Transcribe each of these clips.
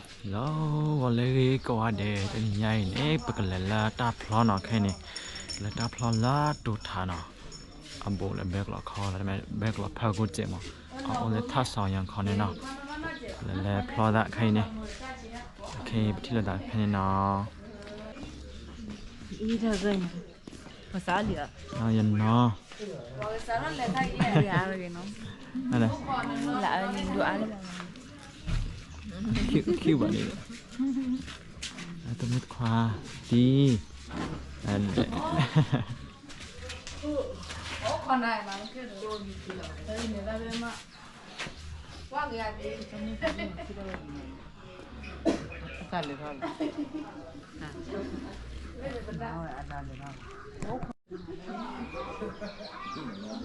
လီၤဂီၤလၢအဂ့ၤကိးဂၤဒဲး, တနံၤညါအံၤန့ၣ် ပကလဲၤလၢတၢ်ဖျီနီၤ, ခဲအံၤန့ၣ် လဲၤတၢ်ဖျီလၢတိၤထးနီၤ, အဘူးလၢဘဲကျိးခီလီၤ, ဘဲကျိးဖၢကိးစဲးမး, အအိၣ်လၢထၣ်စီၤယၤခီန့ၣ်နီၤ, လဲၤလဲၤဖျီသးခဲအံၤန့ၣ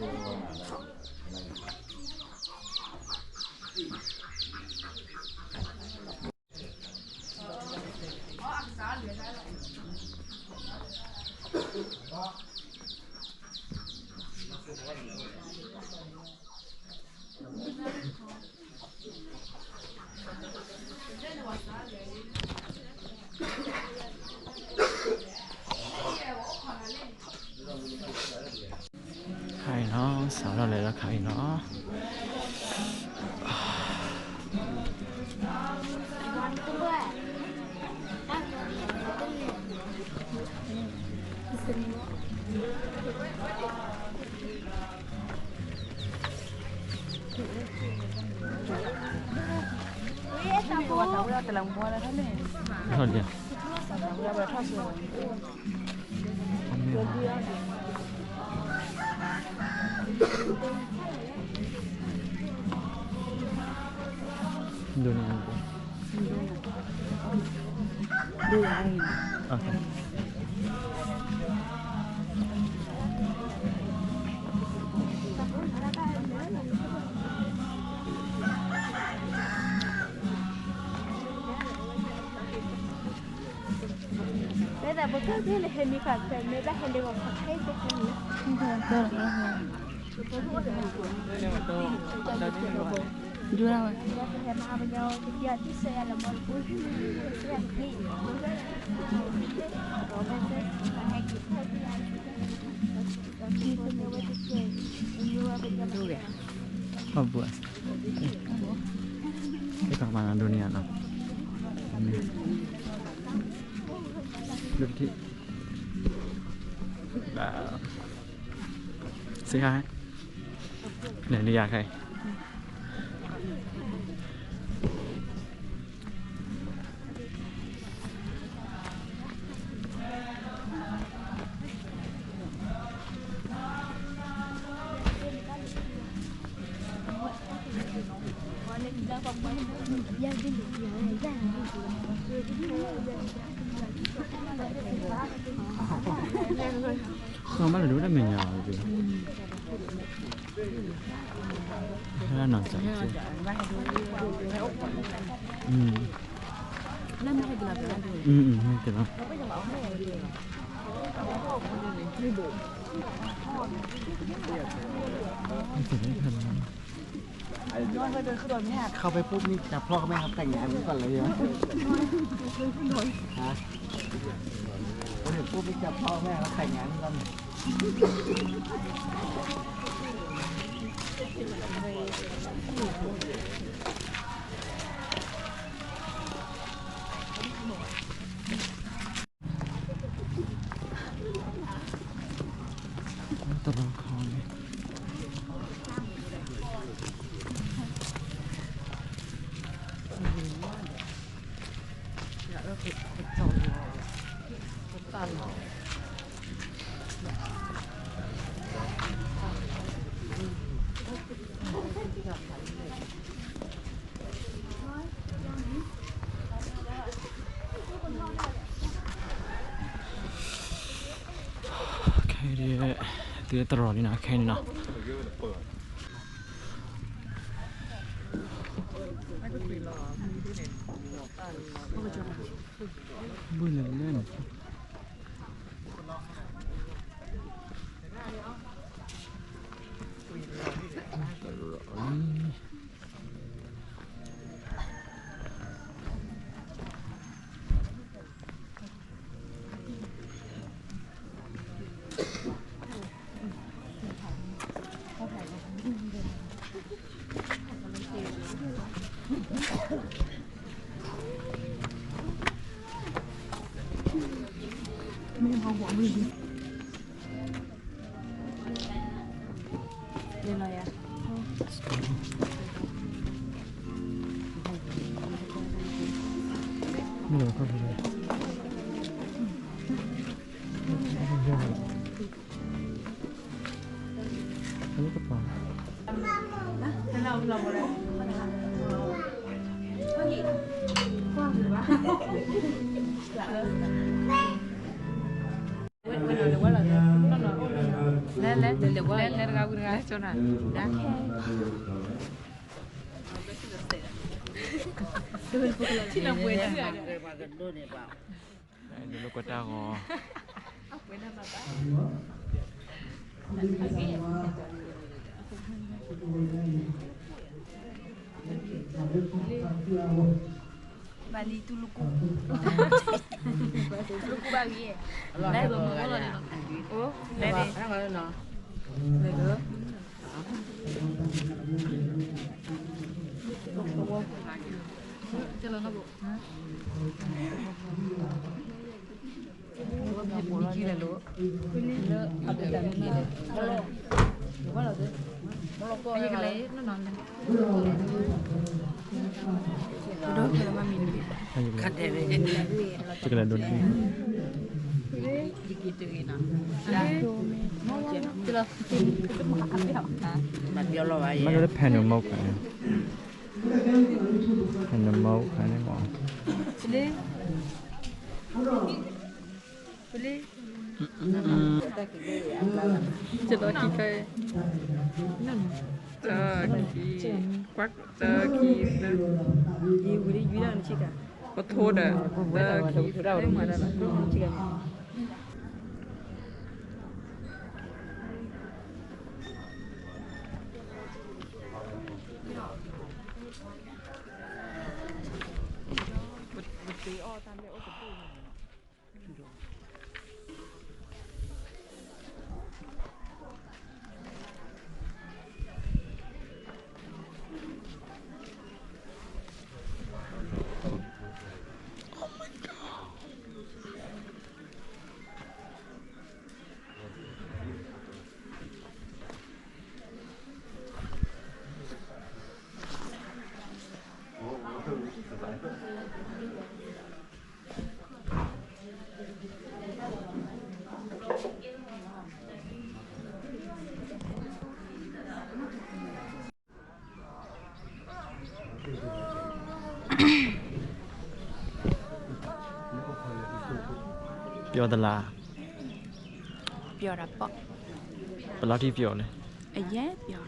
်, ခဲအံၤပထံၣ်လိာ်သးဖဲန့ၣ်နီၤ, ယနီၤ, ခံဘၣ်န့ၣ်, တမ့ၢ်တခွါ, တံၤ, လဲၤ ခါအံၤနီၤ, စးထီၣ်လဲၤလၢခါအံၤနီၤ. ထီၣ်လံ. ဒိးန့ၢ်အါ. Say hi. လဲၤလံယၤခဲအံၤ. ဃီမးလၢဒိၣ်တၢ်မဲာ်ညါအီၤ, ဟဲလၢနီၢ်စၢ်, ဟဲက့ၤလီၤ. เข้าไปปุ๊บนี่จับพ่อแม่เขาแต่งงานกันก่อนเลยใช่ไหม ฮะ พอถึงปุ๊บนี่จับพ่อแม่เขาแต่งงานกันก่อน. တရၢ်ခီန့ၣ် ခဲအံၤ သုတရီၤလံနီၤ ခဲအံၤနီၤ. ဘုလဲၣ်လဲၣ်န့ၣ် တရီၤလံ. လဲၤလဲၤ လဲၤတဂၤဝံၤတဂၤ ကၠိနၤ ဒၣ်ခဲ ဒိလၢကွၢ်တၢ်ဂီၤ ဘၣ်လံတူၢ်လူကူ တူၢ်လူကူဘၣ်ဂ့ၤ လဲၤ အိၣ် လဲၤန့ၣ် မ့ၢ်လၢ panel mode ခါန့ၣ် panel mode ခါန့ၣ်မ့ၢ် တၢ်ခံ ကွၢ် တၢ်ခံ ပထိဒီး တၢ်ခံ ပတ့အီၣ်တၢ်လၢအိၣ်တဘ့ၣ်န့ၣ် ပျီၢ်သလား, ပျီၢ်တၢ်ပီၣ်, ဘယ်လောက်ထိပျီၢ်လဲၣ်, အရမ်းပျီၢ်.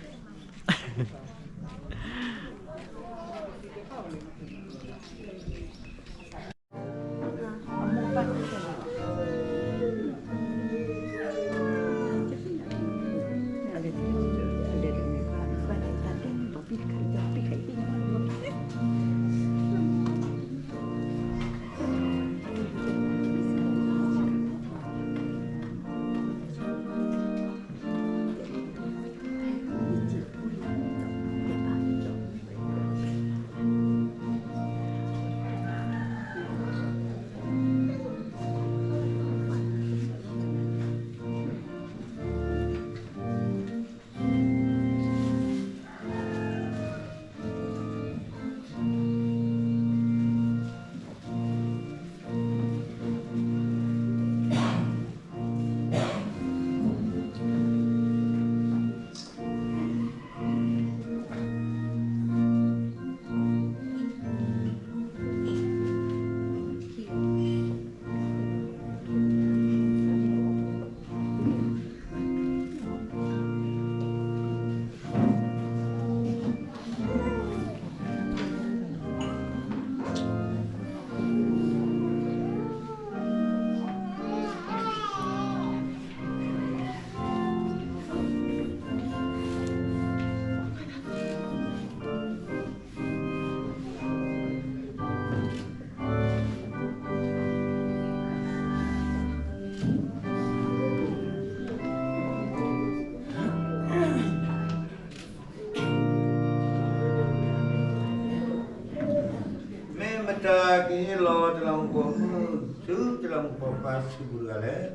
တၢ်ကဟ့ၣ်လီၤတလးမူးပိာ်မုၣ် ဆူတလးမူးပိာ်ခွါဆံးပူၤတဂၤလဲၣ်.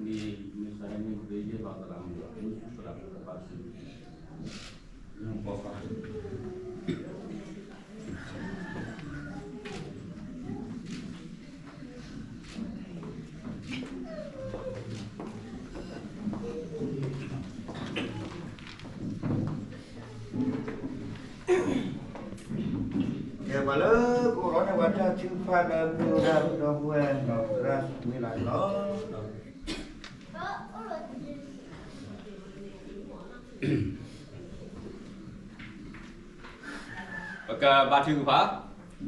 မ့ၢ်စးမ့ၢ်ပယဲၢ်လီၤတလးမူး ဆူတလးမူးပိာ်ခွါဆံး ပိာ်ခွါ ကဲ ပှၤလၢကအိၣ်ဒီးန့ၢ်ပှၤတၢ်ထုကဖၣ်ဒီး မ့ၢ်ဝဲဒၣ်ဒီပုၢ်ဝဲၢ် ဒီးသရၣ်ဝံလၤန့ၣ်လီၤ. ပကဘါထုကဖၣ်,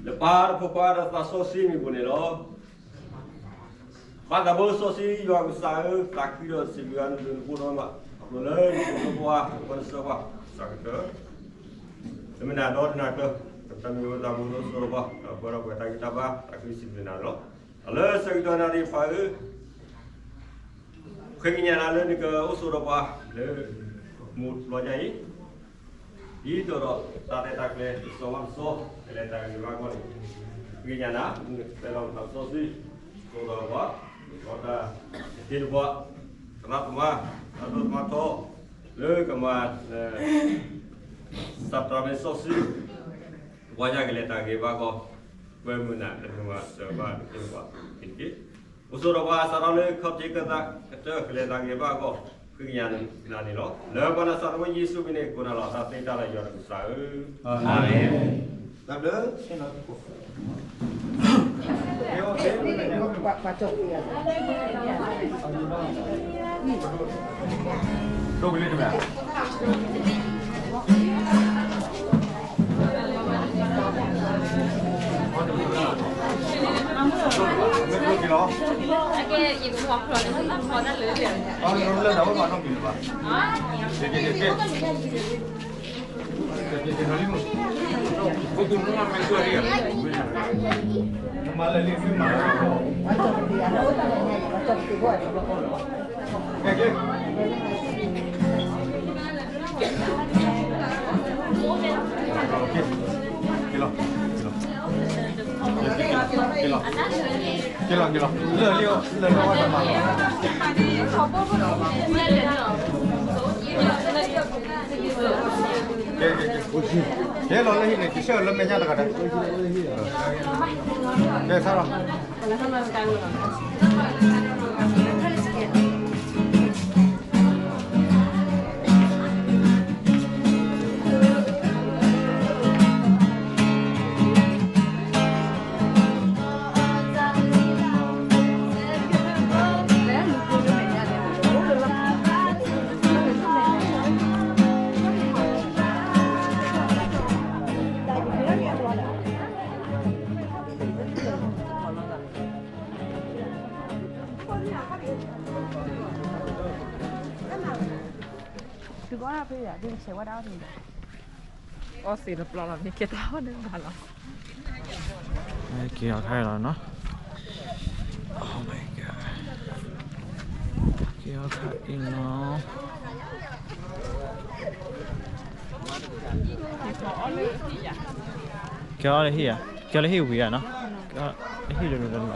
လၢပၢ်ဒီးဖိခွါဒီးသးစီဆှံမံၤပူၤန့ၣ်လီၤ. ပၢ်သးဘိစီဆှံယွၤကစၢ်ဧၢ, သးခုဒီးစံးဘျုးနၤ နဖိဒီးမါ အဃိလၢနဖိဒီးဖိခွါ ပှၤနဆှၢပှၤ ကစၢ်ကတၢၢ် လၢမုၢ်နၤဒီတနၤကျၢၤ ကပတၢ်မံၤအိၣ်သးမူဒီးစိဒီးပှၤ ဒီးပှဲၤဒီးပှဲၤတၢ်ဂံၢ်တၢ်ဘါ သးခုစံးဘျုးနၤလီၤ. လၢဆၢကတီၢ်နၣ်ရံၣ်ပၢ်ဧၢ ဃ့ကညးနၤလၢနကအိၣ်ဆိးဒီးပှၤ လၢမူးလီညါအံၤ ဒ်သိးဒီးတၢ်ရဲၣ်တၢ်ကျဲၤ တစီၤဝါတစီၤ ကလဲၤတၢ်ဂ့ၤဘၣ်ဂီၢ်န့ၣ် ဃ့ကညးနၤ နကပာ်လီၤနသးစီဆှံ ဆိးဒီးပှၤ ဒီးတၢ်တ့တပှၤ သရၣ်သမါ တၢ်ဒိၣ်သမါထီ လၢကမၤ စးထီၣ်မ့ၢ်စီဆှံ ပှၤညါကလဲၤတၢ်ဂ့ၤဘၣ်ဂီၢ် ပှဲၤမုၢ်နၤ တမ့ၢ်ဝဲစၢၤဘၣ်တက့ၢ်တက့ၢ်. အိၣ်ဆိးဒီးပှၤစးထီၣ်လၢခီၣ်ထံးကတၢၢ် ကလဲၤတၢ်ဂ့ၤဘၣ်ဂီၢ် ဃ့ကညးနၤန့ၣ်လီၤ. လၢပှၤနၤစၤရ့းဝ့ၢ်ယ့ၣ်ၡူးခရံာ်န့ၣ် ကိးနၤလီၤ တၢ်သ့တၢ်လၢယွၤတကစၢ်ဧၢ, အၤမ့ၣ်. တၢ်ဘျုး ဒိၣ်ကလံတမ့ၢ် မ့ၢ်ဒိၣ်ကလံလီၤ, လၢဒၣ်ဝဲမၤနီတမံၤလၢၤဘၣ်, ကဲ ကဲ ကဲ ကဲလီၤ ကဲလီၤ လၢာ်လံ လၢာ်လံ အဝဲတမၤလီၤ. ကဲ ကဲ ကဲ ကဲလီၤ လၢဟံၣ်န့ၣ် ကဆှၢလၢမဲာ်ညါတဂၤဒီး, ကဲ ဆါလီၤ. သုကီၢ်ဖဲယၤ သုကဆဲးဝဲဒၣ်အီၣ်န့ၣ်, အီၣ်သ့တပျီလီၤ မ့ၢ်ကဲတၢ်အီၣ်န့ၣ်ဘၣ်လီၤ. Okay, okay, လီၤနီၤ. Oh my god. Okay, okay, အံၤနီၤ. ကဲအီၣ်လၢဟံၣ်ဧါ, ကဲအီၣ်လၢဟံၣ်ဝံၤဧါနီၤ, ကဲအီၣ်လၢဟံၣ်လီၤလီၤလီၤ,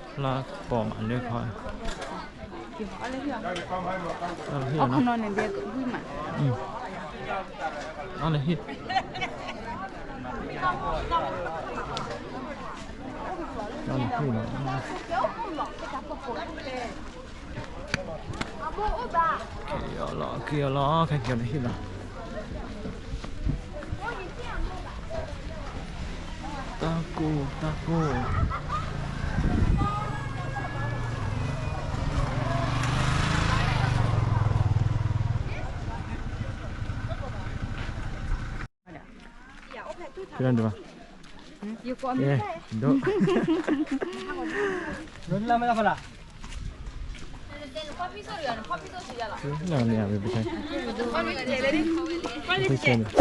လၢပိာ်မးလၢခီ, အီၣ်လၢဟံၣ်နီၤ, အီၣ်လၢဟံၣ်, အီၣ်လၢဟံၣ်နီၤ. က့ၤအီၣ်လီၤ က့ၤအီၣ်လီၤ ခဲက့ၤအီၣ်လၢဟံၣ်လီၤ. တၢ်ကိၢ် တၢ်ကိၢ်. ဖဲလၢဒိၣ်ဘၣ်, ဒိၣ်, လၢမ့ၢ်လၢဖးလၢ်, လၢမ့ၢ်လၢဖးလၢ်,